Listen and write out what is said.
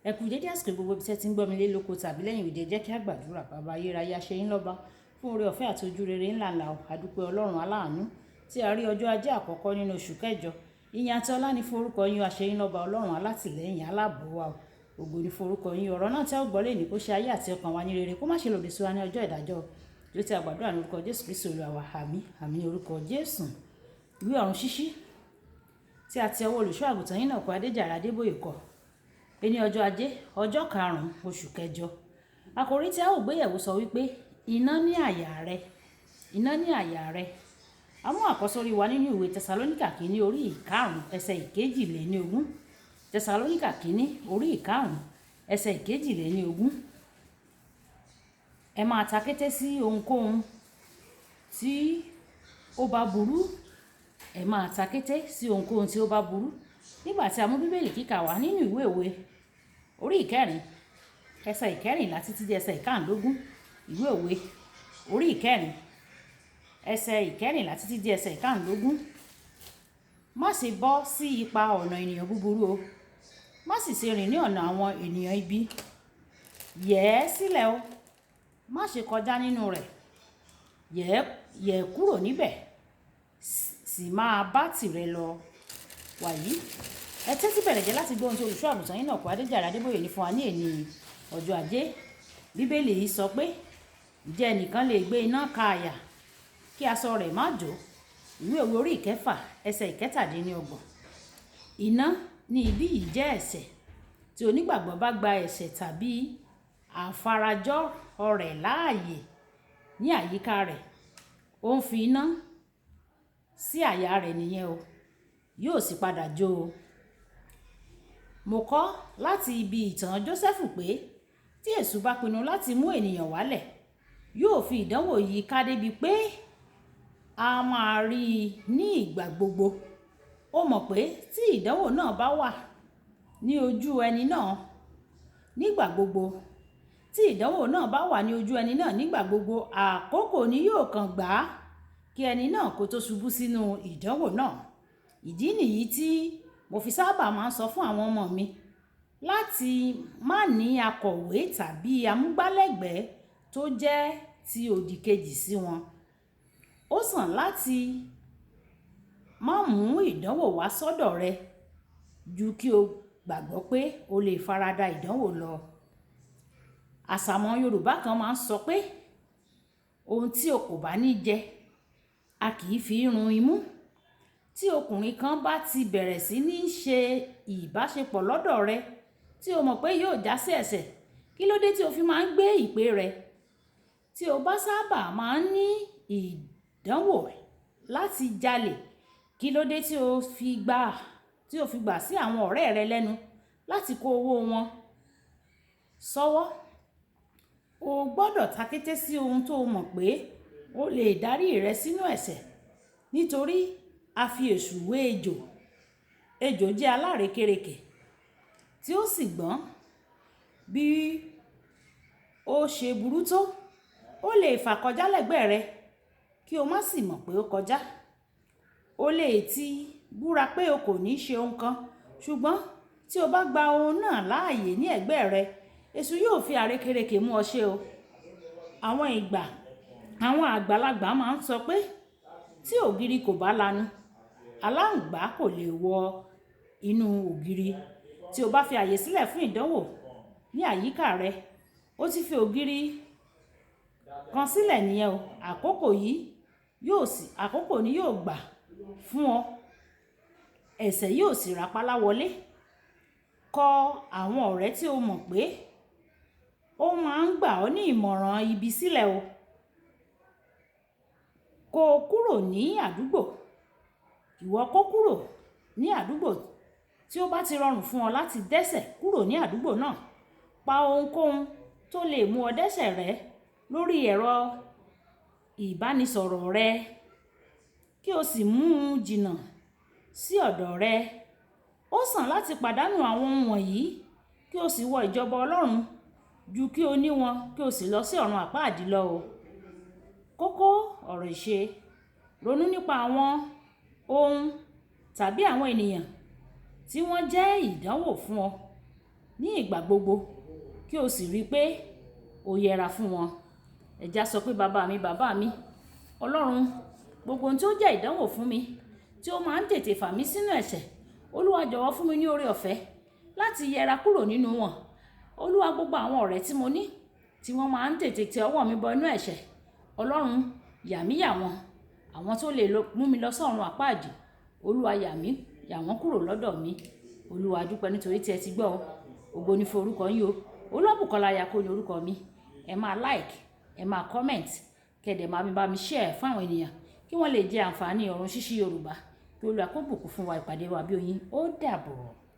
Ẹ kú dédé àsìkò gbogbo ibi tí ẹ ti ń gbọ́ mi lé lóko tàbí lẹ́yìn òde. Jẹ́ kí a gbàdúrà. Bàbá ayérayé, a ṣe yín lọ́ba fún oore ọ̀fẹ́ àti ojú rere ńlá ńlá o. A dúpẹ́ Ọlọ́run aláàánú tí a rí ọjọ́ ajé àkọ́kọ́ nínú oṣù kẹjọ. Ìyìn àti ọlá ní fún orúkọ yín. A ṣe yín lọ́ba, Ọlọ́run alátìlẹ́yìn aláàbò wa o. Ògo ní fún orúkọ yín. Ọ̀rọ̀ náà tí a ó gbọ́ lónìí kó ṣe ayé àti ọkàn wa ní rere, kó má ṣe lòdì sí wa ní ọjọ́ ìdájọ́. Bí ó ti a gbàdúrà ní orúkọ Jésù Kristi Olúwa wa. Àmín. Àmín ní orúkọ Jésù. Ìwé ọ̀run ṣíṣí tí a ti ọwọ́ olùṣọ́ àgùntàn yín náà kọ Adéjàre Adébóyè kọ. Ní ọjọ́ ajé, ọjọ́ karùn-ún oṣù kẹjọ. Àkòrí tí a ó gbéyẹ̀wò sọ wípé iná ní àyà rẹ. Iná ní àyà rẹ. A mú àkọ́sórí wa nínú ìwé Tẹsalóníkà kìíní orí ìkarùn-ún ẹsẹ̀ ìkejìléníogún. Tẹsalóníkà kìíní orí ìkarùn-ún ẹsẹ̀ ìkejìléníogún. Ẹ máa ta kété sí ohunkóhun tí ó bá burú. Ẹ máa ta kété sí ohunkóhun tí ó bá burú. Nígbà tí a mú Bíbélì kíkà wá nínú ìwé òwe orí ìkẹrin ẹsẹ̀ ìkẹrìnlá títí dé ẹsẹ̀ ìkáàndógún. Ìwé òwe orí ìkẹrin ẹsẹ̀ ìkẹrìnlá títí dé ẹsẹ̀ ìkáàndógún. Má ṣe bọ́ sí ipa ọ̀nà ènìyàn búburú o. Má sì ṣe rìn ní ọ̀nà àwọn ènìyàn ibi. Yẹ̀ ẹ́ sílẹ̀ o. Má ṣe kọjá nínú rẹ̀. Yẹ̀ kúrò níbẹ̀, sì máa bá tìrẹ lọ. Wàyí, ẹ tẹ́tí bẹ̀rẹ̀ jẹ́ láti gbọ́ ohun tí olùṣọ́ àgùntàn yín náà kọ Adéjàre Adébóyè ní fún wa ní èní ọjọ́ ajé. Bíbélì yìí sọ pé, ǹjẹ́ ẹnìkan lè gbé iná ka àyà kí aṣọ rẹ̀ má jó? Ìwé òwe orí ìkẹfà ẹsẹ̀ ìkẹtàdínníọgbọ̀n. Iná ní ibí yìí jẹ́ ẹ̀ṣẹ̀. Tí onígbàgbọ́ bá gba ẹ̀ṣẹ̀ tàbí àfarajọ rẹ̀ láàyè ní àyíká rẹ̀, ó ń fi iná sí àyà rẹ̀ nìyẹn o. Yóò sì padà jó o. Mo kọ́ láti ibi ìtàn Jósẹ́fù pé tí èṣù bá pinnu láti mú ènìyàn wálẹ̀, yóò fi ìdánwò yìí ká débi pé a máa rí i ní ìgbà gbogbo. Ó mọ̀ pé tí ìdánwò náà bá wà ní ojú ẹni náà nígbà gbogbo, tí ìdánwò náà bá wà ní ojú ẹni náà nígbà gbogbo, àkókò ni yóò kàn gbà á kí ẹni náà kó tó ṣubú sínú ìdánwò náà. Ìdí nìyí tí mo fi sábà máa ń sọ fún àwọn ọmọ mi láti má ní akọ̀wé tàbí amúgbálẹ́gbẹ̀ẹ́ tó jẹ́ ti òdìkejì sí wọn. Ó sàn láti má mú ìdánwò wá sọ́dọ̀ rẹ ju kí o gbàgbọ́ pé o lè farada ìdánwò lọ. Àṣàmọ̀ Yorùbá kan máa ń sọ pé ohun tí o kò bá ní jẹ, a kì í fi run imú. Tí ọkùnrin kan bá ti bẹ̀rẹ̀ sí ní ṣe ìbáṣepọ̀ lọ́dọ̀ rẹ tí o mọ̀ pé yóò jásí ẹ̀ṣẹ̀, kí ló dé tí o fi máa ń gbé ìpè rẹ̀? Tí o bá sábà máa ń ní ìdánwò láti jalè, kí ló dé tí o fi gbà sí àwọn ọ̀rẹ́ rẹ lẹ́nu láti kó owó wọn sọ́wọ́? O gbọdọ̀ ta kété sí ohun tó mọ̀ pé ó lè dárí rẹ sínú ẹ̀ṣẹ̀, nítorí a fi èṣù wé ejò. Ejò jẹ́ alárékérekè tí ó sì gbọ́n. Bí ó ṣe burú tó, ó lè fà kọjá lẹ́gbẹ̀ẹ́ rẹ kí o má sì mọ̀ pé ó kọjá. O lè ti búra pé o kò ní ṣe ohun kan, ṣùgbọ́n tí o bá gba ohun náà láàyè ní ẹ̀gbẹ́ rẹ, èṣù yóò fi àrékérekè mú ọ ṣe o. Àwọn àgbàlagbà máa ń sọ pé tí ògiri kò bá lanu, aláǹgbá kò lè wọ inú ògiri. Tí o bá fi àyè sílẹ̀ fún ìdánwò ní àyíká rẹ, o ti fi ògiri kan sílẹ̀ nìyẹn o. Àkókò ni yóò gbà fún ọ. Ẹ̀ṣẹ̀ yóò sì rapálá wọlé. Kọ àwọn ọ̀rẹ́ tí o mọ̀ pé ó máa ń gbà ọ́ ní ìmọ̀ràn ibi sílẹ̀ o. Kó kúrò ní àdúgbò. Ìwọ kó kúrò ní àdúgbò tí ó bá ti rọrùn fún ọ láti dẹ́ṣẹ̀ kúrò ní àdúgbò náà. Pa ohunkóhun tó lè mú ọ dẹ́ṣẹ̀ rẹ lórí ẹ̀rọ ìbánisọ̀rọ̀ rẹ kí o sì mú un jìnnà sí ọ̀dọ̀ rẹ. Ó sàn láti pàdánù àwọn ohun wọ̀nyí kí o sì wọ ìjọba Ọlọ́run ju kí o ní wọn kí o sì lọ sí ọ̀run àpáàdì lọ o. Kókó ọ̀rọ̀ ìṣe. Ronú nípa àwọn ohun tàbí àwọn ènìyàn tí wọ́n jẹ́ ìdánwò fún ọ. ní ìgbà gbogbo, kí o sì rí i pé o yẹra fún wọn. Ẹ já sọ pé bàbá mi, bàbá mi, Ọlọ́run, gbogbo ohun tí ó jẹ́ ìdánwò fún mi, tí ó máa ń tètè fà mí sínú ẹ̀ṣẹ̀, Olúwa jọ̀wọ́ fún mi ní oore ọ̀fẹ́ láti yẹra kúrò nínú wọn. Olúwa, gbogbo àwọn ọ̀rẹ́ tí mo ní, tí wọ́n máa ń tètè tẹ ọwọ́ mi bọ inú ẹ̀ṣẹ̀, Ọlọ́run yà mí yà wọ́n. Àwọn tó lè mú mi lọ sọ́run àpáàdì, Olúwa yà mí yà wọ́n kúrò lọ́dọ̀ mi. Olúwa, dúpẹ́ nítorí tí ẹ ti gbọ́ o. Ògo ni fún orúkọ yín o. Olúwabùkọ́lá Ayako ni orúkọ mi. Ẹ máa like, ẹ máa comment, kẹ́ ẹ dẹ̀ máa bá mi share fún àwọn ènìyàn kí wọ́n lè jẹ àǹfààní Ọ̀run Ṣíṣí Yorùbá. Kí Olúwa kó bùkún fún wa. Ìpàdé wa bí oyin. Ó dàbọ̀.